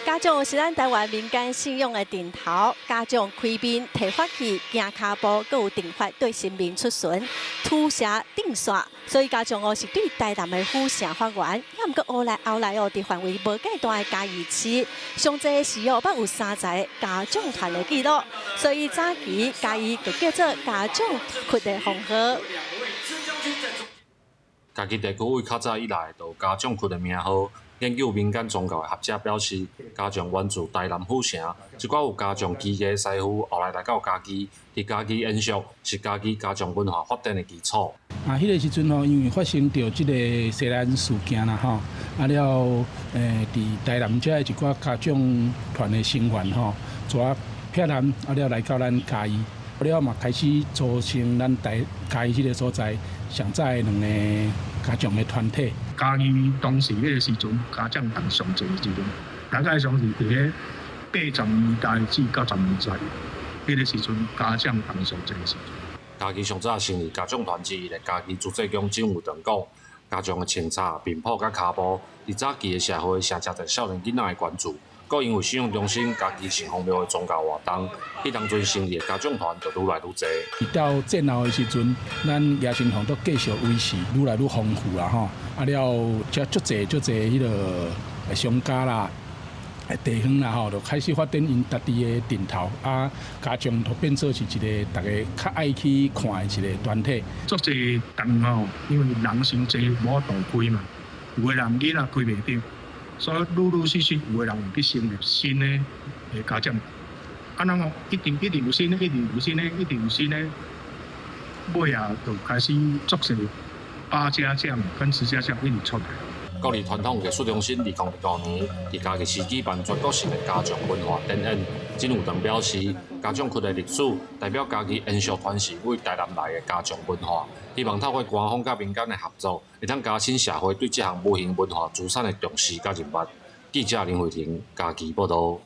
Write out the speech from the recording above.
家將是咱台灣民間信仰的陣頭，家將開面提法器、行跤步，閣有定法對神明出巡、驅邪鎮煞，所以家將哦是對台南的府城發源。也毋過後來後來哦，佇範圍無介大的嘉義市，上濟時哦，捌有三十个家將團的記錄，所以早期嘉義就叫做家將窟的封號。嘉義地區為較早以來就有家將窟的名號。研究民間宗教的學者表示，家將源自台南府城，一寡有家將技藝的師傅後來來到嘉義，佇嘉義延續，是嘉義家將文化發展的基礎。啊，彼個時陣吼，因為發生著這個西蘭事件啦吼，啊了，佇台南遮的一寡家將團的成員吼，跩撇南啊了來到咱嘉義，了嘛開始組成咱台嘉義這個所在上早的兩個家將的團體。嘉義當時彼個時陣，家將團上濟的時陣，大概上是佇咧80年代至90年代，彼個時陣家將團上濟的時陣。嘉義上早成立家將團之一的嘉義慈濟宮警務長講，家將的穿插、面譜佮跤步，佇早期的社會誠濟少年囡仔的關注。閣因為信仰中心嘉義城隍廟的宗教活動，彼當陣成立的家將團就愈來愈濟。到戰後的時陣，咱夜神鳳都繼續維持，愈來愈豐富啦吼。啊了，才足濟足濟彼个商家啦、地方啦吼，就開始發展𪜶家己的陣頭啊，家將就變做是一个大家較愛去看的一个團體。足濟堂吼，因為人傷濟，無法度開嘛，有的人囡仔開袂著。所以陸陸續續有的人會去成立新的家將，啊，那麼一定一定有新的，一定有新的，一定有新的，尾仔就開始足濟百家將跟十家將一直出來。國立傳統藝術中心2025年佇嘉義市舉辦全國性的家將文化展演。金有長表示，家將窟的歷史代表嘉義延續傳承為台南來的家將文化，希望透過官方佮民間的合作，會當加深社會對這項無形文化資產的重視佮認捌。記者林慧婷嘉義報導。